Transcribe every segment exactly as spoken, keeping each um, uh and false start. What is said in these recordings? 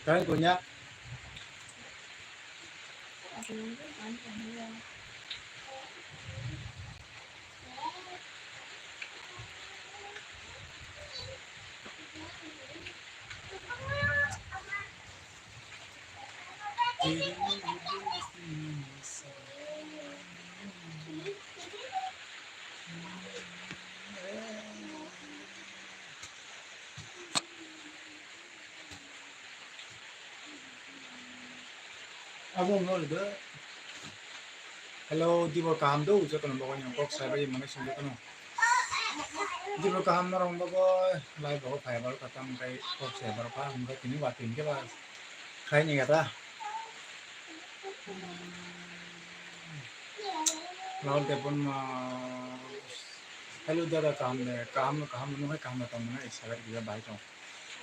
Karen kunya. Abo wngkha obo. Hello, dibor kaham do, jotono bagwi ang kok sai bai mano song jotono. Dibor kaham norok bagwi live o phai borok katam kai kok sai borok kha, hwnba tini watwi hwnkhe ba khaini gata. Lord Debon ma, hello dada, kaham de, kaham no, kaham no hai kaham no tong mano, sagar dia bai tong.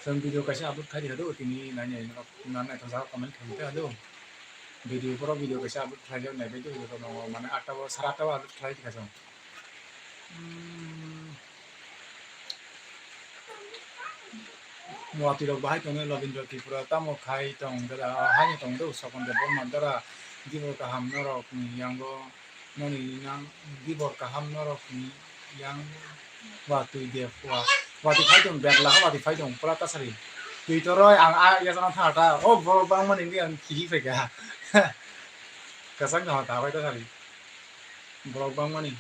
Chwng video kaisa upload khai di hado, tini nani nani to jaga comment khai di hado. Video poro video kaisa upload khai di nai bai di hado, mane atta o, sara atta o upload khai di kaisa. Hmm. Watwi rok bahai tongo Lobindra Tripura, tamo khai tong dara, haino tong do, Sokon Debbarma dara, dibor kaham norok ni yango, noni nang dibor kaham norok ni yang watwi de wa, watwi phai tong, bag laka watwi phai tong, pura tasari. Twi toroi ang a ya jana tha ta, o borok bangmani ni ang kihi phaikha. Kasang no ta bai tasari. Borok bangmani,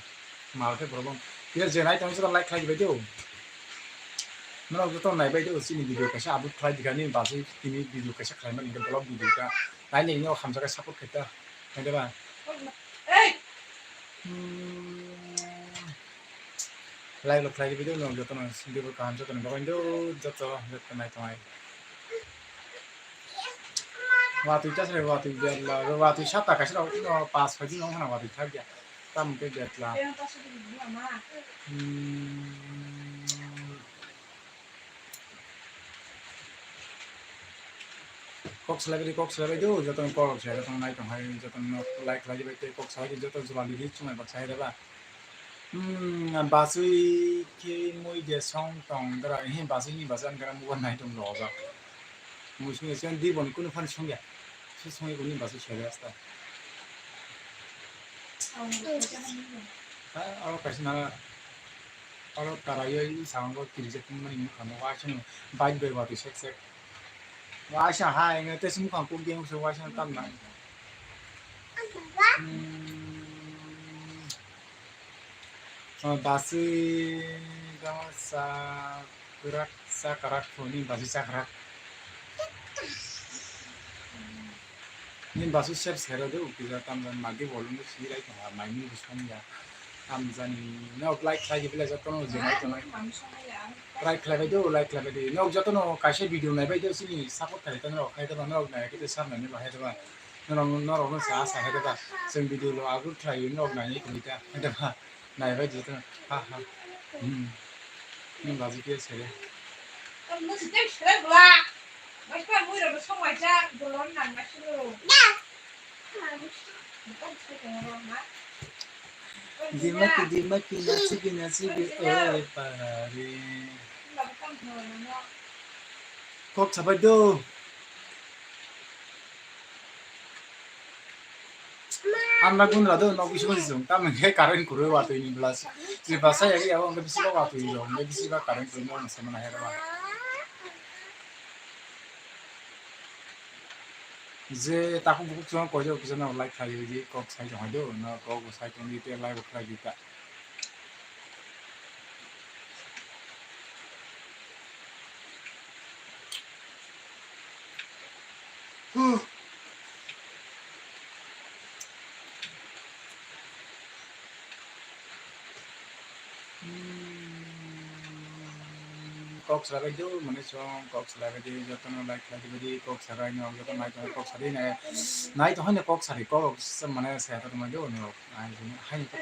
mal khe borok bang. Tei je nai tong joto like khlai di bai do. Norok joto nai bai do, chini video kaisa upload khlai di kha, nini bagwi tini video kaisa khlai mani, vlog video ka. Nai nini o hamjak khe support khai ta. Nai da ba? Hmm. Like lo khlai di bai do, norok joto no video kaham joto no bagwi do, joto, joto nai tongnai. Watwi ta sari watwi berla, watwi sata kaisa rok, no, pas phai di nong khana watwi thak ya. Tam ke betla. Hmm. Kok salai bai, kok salai bai do, joto kok salai tong nai tong hai, joto no like khlai bai tei kok salai joto jora ligi chumai bak sai da ba. Hmm, basui khe mui de song tong dara, he basui ni basui ang kara mobile nai tong lo ba. Mui sung sen di boni kunu fan song ya. Su song ya kunu basui sere asta. Ha, aro kaisa na, aro kara yo i sang ko kiri je kunu mani mukha mo wa sung bike bai wa tu sek sek. Waisa hai nge tei se mukhang kuk di se waisa tam nang. Hmm. Oh, basi gama sa kurak sa karak phone ni basi sa karak. Ni basi sep sero de ukija tam jan magi bolong de sirai tong ha mai ni bisong ya. Tam jani nok like khai bile jotono je nai tonai. Like khlai bai do, like khlai bai do. Nok jotono kaisa video nai bai do, sini support khlai tong rok khai tong rok nai kete sam nai bahai tong. Norok norok no sa sa hai tong. Sing video lo upload khlai nok nai khlai ta. Hai tong nai bai jotono. Ha ha. Hmm. Ni baji ke sere. Dimaki dimaki nasigi nasigi oi pari. Kok sabai do. Amra gunra do nok bisingo sijong tamni khe current kwrwi watwi ni bwla se. Je basa yagi abo hwnkhe bisingo watwi rok hwnkhe bisi ba current kwrwi no samani hai rw. Je takhuk bukhuk chwng koijak kisa no like khlai di kok sai tong hai do no kok bo sai tong di tei like bo khlai di ta. Kok salabai do, mane chwng kok salabai di, jotono like khlai di, kok sabai no, joto nai tong kok sadi nai, nai tong haino kok sadi, kok mane saya to mai do no, ai haino to.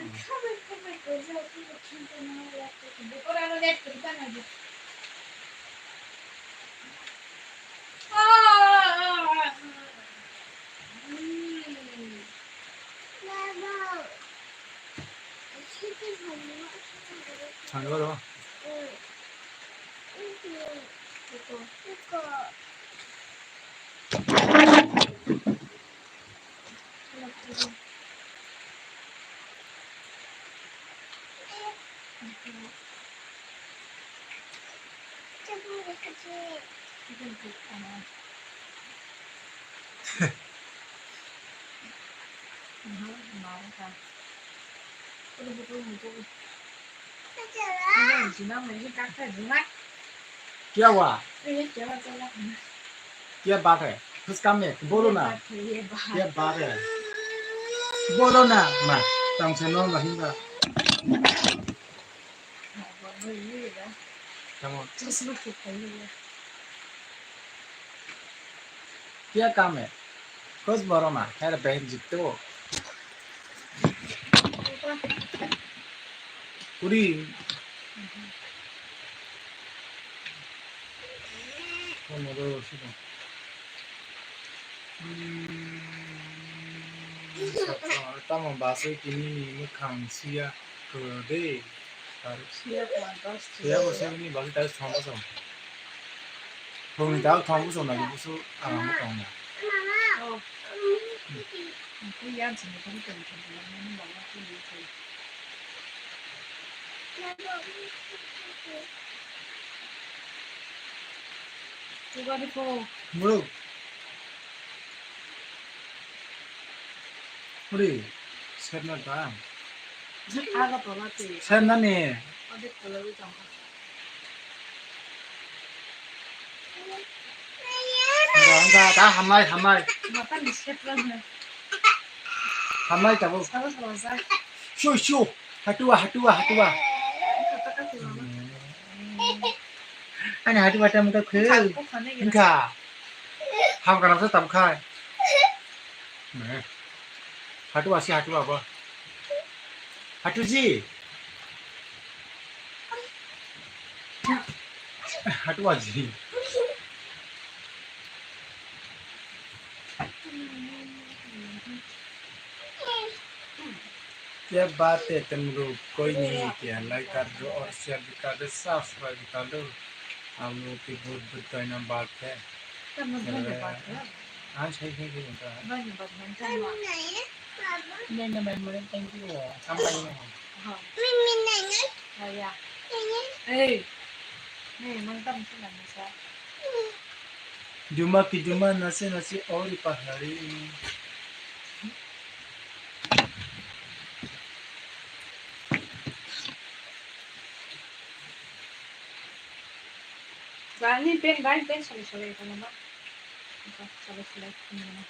Thangwi oro. Kya hua? Kya baat hai? Kuch kam hai? Bolo na. Kya baat hai? Bolo na. Ma, tang se no ma hinba. Tamo. Kya kam hai? Kuch bolo na. Hai behin jitto. Kuri. Tamo baswi tini ni mwkhang siya kwrwi. Siya bo siya ni bagwi ta thong bwsong. Thong ni ta thong bwsong na busu ang tong na. Bro. Huri, serna ta. Serna ni. Wngkha, ta hamnai, hamnai. Hamnai tabuk. Shu, shu. Hatua, hatua, hatua. Ani hatua tam ka khul. Wngkha. Ham kana sa tam khai. Hatua si hatua ba. Hatua ji. Hatua ji. Kya baat hai tum log, koi nahi kya, like kar do aur share bhi kar do, subscribe bhi kar do. Aap log ki bahut bahut dhanyabad hai. Dhanyabad hai. Haan, sahi sahi sahi. Dhanyabad hai. Dhanyabad, thank you. Kam pai na. Hey. Hey, mang tam sila nisa. Duma ki duma nase nase aur pahari. Bani pen bai pen sale sale ko ma. Sale sale ko ma.